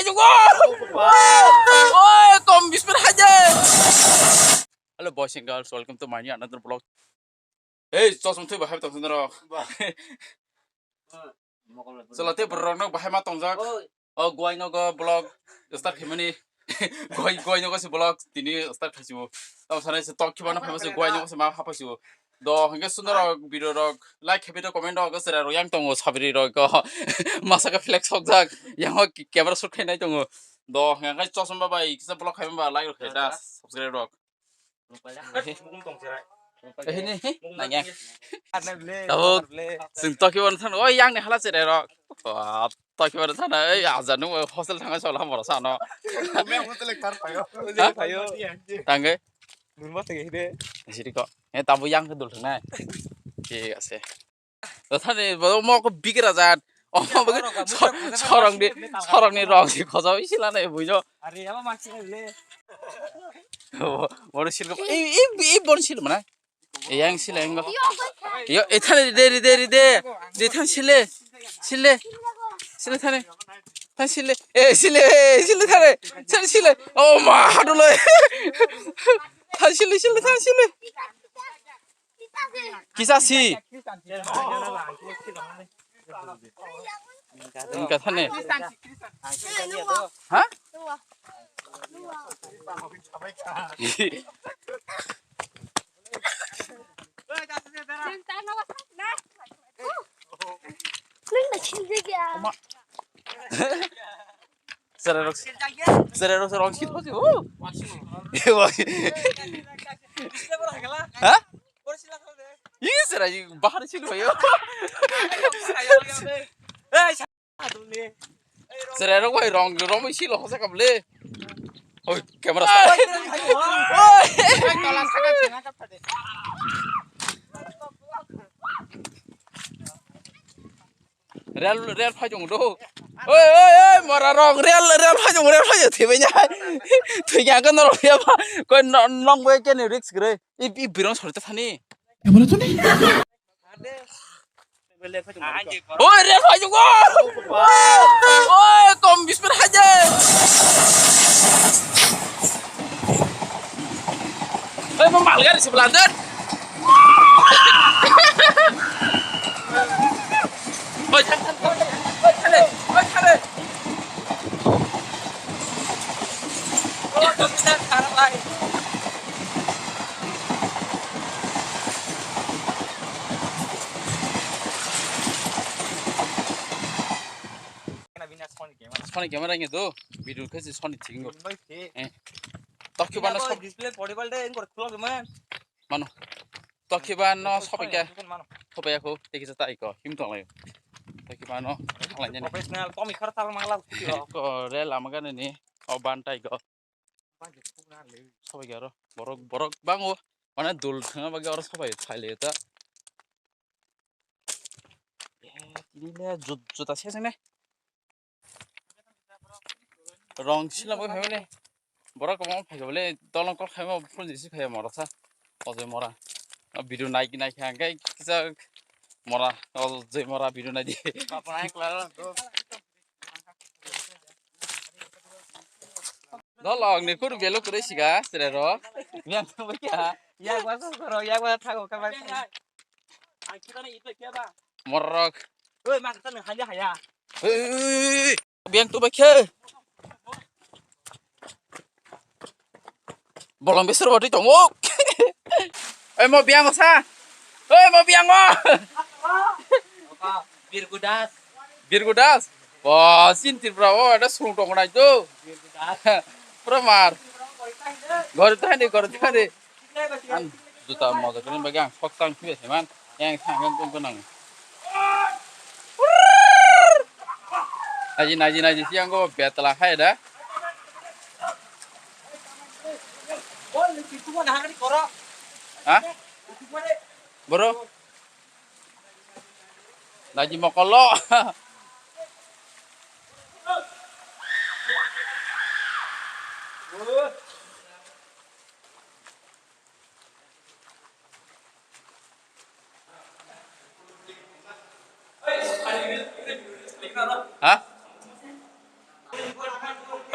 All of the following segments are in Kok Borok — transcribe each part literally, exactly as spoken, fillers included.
Oi, kom bismillah aja. Hello boys and girls, welcome to my new another vlog. Hey, chosma thui bahai tong sundro. Chwla tei borok no bahai ma tongjak. O guai no go vlog start khaimani. Guai, guai no go si vlog tini start khaisibo. Tamo sanai se tok khiba no phaima se guai no go si ma haphaisibo. Do hingke sundro video rok like khabi do comment rok sera rok yang tongo sabri rok go. Masa ka flex hokjak. Yang ho camera shoot khainai tongo. Do hingke chosma bai kisa vlog khaima ba like rok khaida subscribe rok. Hini, nanya. Tabuk, sing toki wan thang, oi, yang ni hala chere rok. Wah, toki wan thang, oi, aja nung, oi, hostel thang, sola moro sano. Tangge. Siri ko. Eh, tabu yang kedul thang, na. Thik ase. Thani bo mo ko bigra jan. O mo bo sorong ni, sorong ni rong si khojo isi la nai bujo. Are ama ma si le. Mo sil ko i i i bon sil mana. Yang sil yang go. Yo, e thani de de de de. De than sile. Sile. Sile thani. Than sile. E sile, sile thani. Thani sile. O ma hadu le. Than sile, sile, than sile. Kisa si. Wngkha thani. Ha? Sererok, sererok serong sih tuh sih. Oh. Hah? Ini serah bahar sih loh yo. Sererok wai rong rong sih loh saya kabel. Oh, kamera. Oi. Real, real phai jong do. Oi, oi, oi, mora rong, real, real phai jong, real phai jong, thibenya. Thibenya ko norok ya ba. Ko nong bai ke ni risk gre. I, i birong sori ta thani. Oi, real phai jong. Oi, kom bismillah aja. Oi, mo malgari sebelah dan. Sony camera ngi do, video khe si Sony thik wngkha. Bai se. Eh. Tok khe bano display portable de engkor khulok man. Mano. Tok khe bano sopai kha. Mano. Sopai kho, tei kisa tai kho, him tong lai. Tok khe bano thanglai nani. Professional, tomi khar tal mangla. Ko re lama gani ni, o ban tai kho. Sobai kha ro, borok, borok bango. Mane dul thangna bagwi oro sobai thai lai ta. Eh, tini le jut-, juta se ne. Rong sila bo phai le. Borok kwbangma phai le, dolong kok khai ma phone jisi khai mora sa. Ojoi mora. A video nai nai kha hwnkhe kisa mora, ojoi mora video nai di. Dolong ni kuru belo kure siga sere ro. Yang tu ya. Yang masa koro, yang masa thago kamar. Morok. Oi, mak tan hanya haya. Oi, oi, oi, oi. Biang tu bakhe. Bolong besar wadi tongo. Oi, mo biang sa. Oi, mo biang mo. Birgudas. Birgudas. Bo, sin Tripura o, ada sulung tong nai tu. Birgudas. Pura mar. Gor tani, gor tani. Ang juta moja kini bagi ang sok tang kiri seman. Yang tang yang tong kenang. Naji, naji, naji, siang go betala hai da. Ha? Bro. Naji mokolo. Ha?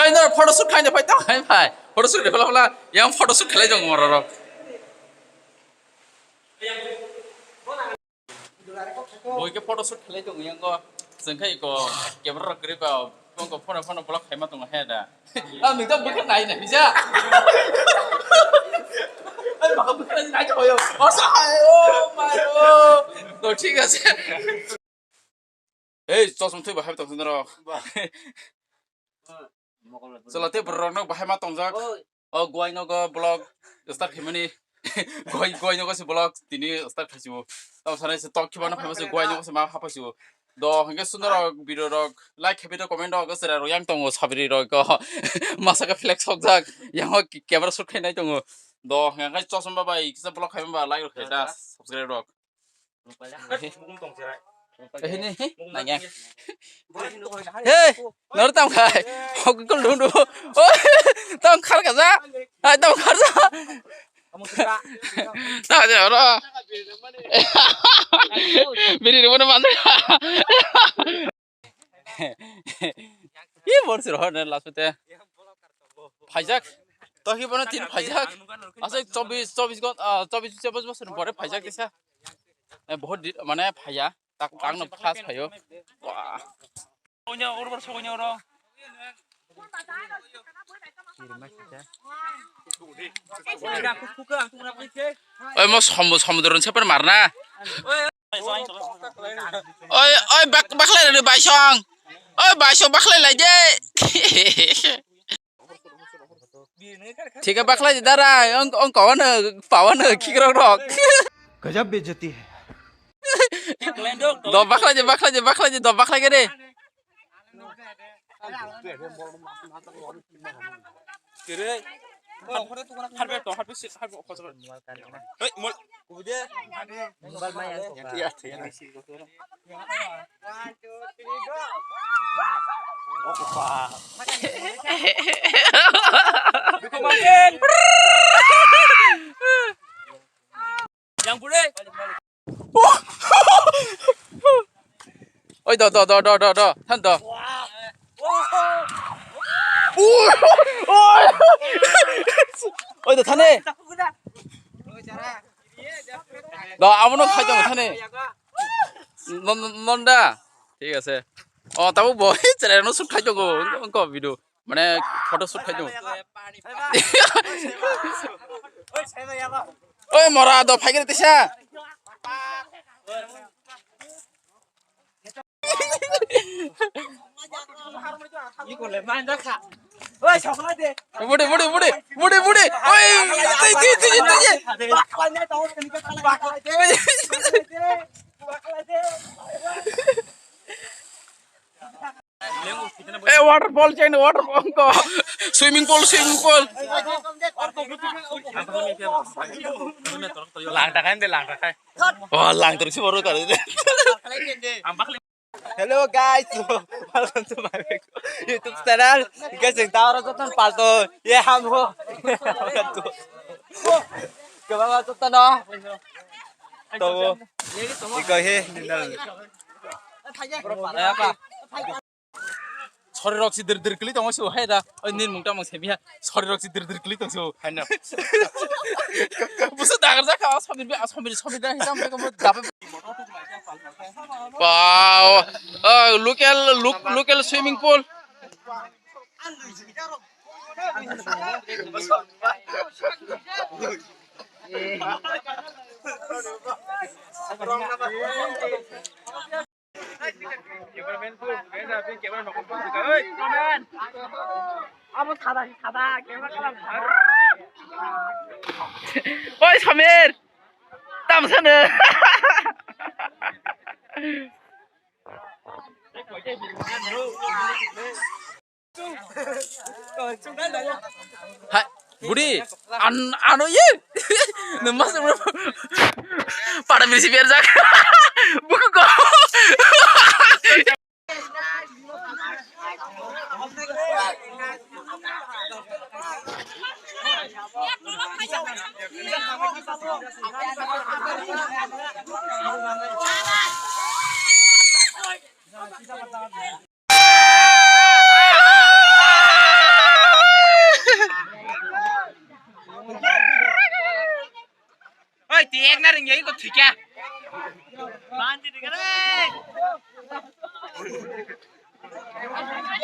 Photoshoot khaina phai tong hai phai. Photoshoot de phala phala. Yang photoshoot khlai tong moro rok. Boi khe photoshoot khlai tong yang go. Jeng khai ko camera rok kri ba. Phone ko phone phone block khaima tong hai da. Ah, nung to bukha nai nai ja. Ai baka bukha nai nai to yo. Oh, sa-, oh my oh. To thik ase. Ei, chosma thwi bahai tong sindro. Chwla tei borok rok no bahai ma tongjak. O guai nogo vlog start khaimani. Guai, guai nogo se vlog tini start khaisibo. Tamo sanai se tok khibano phaima se guai nogo se ma hapaisibo. Do hwnkhe sundor rok video rok like khabi do comment rok chwrai rok yang tongo sabri rok ko. Masa khe flex sokjak. Yang o camera shoot khainai tongo. Do hwnkhe chosma bai kisa vlog khaima ba like rok khaida subscribe rok. Hini, hi, nanya. Hei, nor tam khai. Hok kul dum dum. Oh, tam khar kaja. Hai, tam khar ja. Tam ja ro. Biri ro mana mana. Ye bor sir hor ne last te. Phaijak. To hi bono tin phaijak. Asai chobis, chobis gon, ah, chobis, chobis bosor pore phaijak kisa. Eh, bahut di, mane phaiya. Tak, tak no fast phaio. Wah. Sonya, oro, sonya, oro. Oi, mo somu-, somudro ni seper marna. Oi, oi, bak-, baklai lai baisong. Oi, baisong baklai lai je. Thik khe baklai di dara, ong, ong kawan, pawan, khikrok rok. Gajab bejati hai. Do baklai di, baklai di, baklai di, do baklai khe de. Kere. Harbe to, harbe si, harbe khosor. Hei, mol. Kubuje. Mobile mai yang. Yang bule. Oi, do, do, do, do, do, do. Than do. Oi, oi. Oi, do, thane. Do, amo no khai do, thane. Non, non, non da. Thik ase. O, tabo bo, chale no shoot khai do go. Ko video. Mane photo shoot khai do. Oi mora do phai gre tisa. Budi, budi, budi, budi, budi. Oi, tui, tui, tui, tui, tui. Eh, waterfall chain, waterfall ko. Swimming pool, swimming pool. Lang takai de, lang takai. Oh, lang terus sih baru kali ini. Hello guys, welcome to my YouTube channel. Guys, yang tahu orang tuh palto. Ye ham ho. Kebaba tuh no. Tahu. Iko he, nindal. Apa? Sori rok si dir dir kli tongo su hai da. Oi nin mungta mung semi ha. Sori rok si dir dir kli tong su. Hai na. Busu dagar jaka, sami bi, sami, sami da hisam da mo dabe. Wow. Oh, local, look, local swimming pool. Oi Samir, tam sana. Hai, budi, an, ano ye. Nang mas bro. Pada misi biar jak. Buku ko. Thikya.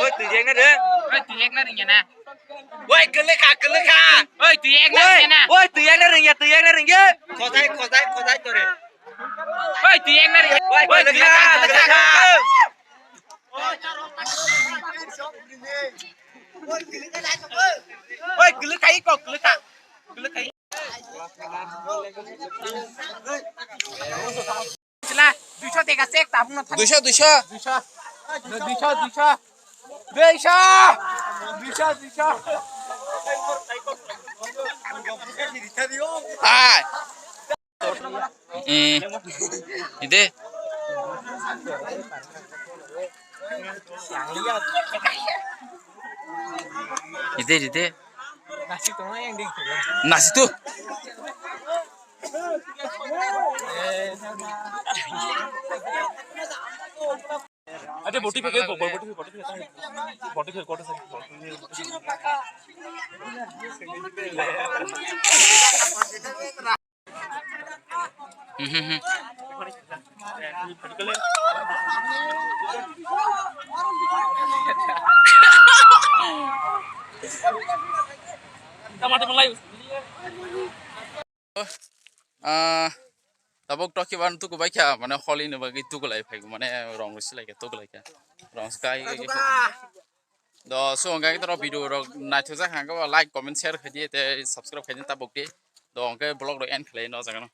Oi, twi ekna de. Oi, twi ekna ringya na. Oi, kwlwkha, kwlwkha. Oi, twi ekna ringya na. Oi, twi ekna ringya, twi ekna ringya. Khosai, khosai, khosai tore. Oi, twi ekna ringya. Oi, kwlwkha, kwlwkha. Oi, kwlwkha, iko, kwlwkha. Kwlwkha. Sila, duiso teka sek tabung na thang. Duiso, duiso. Duiso. Duiso, duiso. Duiso. Duiso, duiso. Hai. Eh. Ide. Ide, ide. Nasi tu. Ate boti pheke, boti pheke, boti pheke, boti pheke, boti pheke. Mhm, mhm. Ah, tabuk toki ban tuku bai kha, mane holi ni bagwi tuku lai phai, mane rong rwsi lai kha, tuku lai kha. Rong sky. Do, so hwnkhe toro video rok naithokjak hwnkhe like, comment, share khaidi, tei subscribe khaidi tabuk di. Do, hwnkhe vlog rok end khlai no jaga no.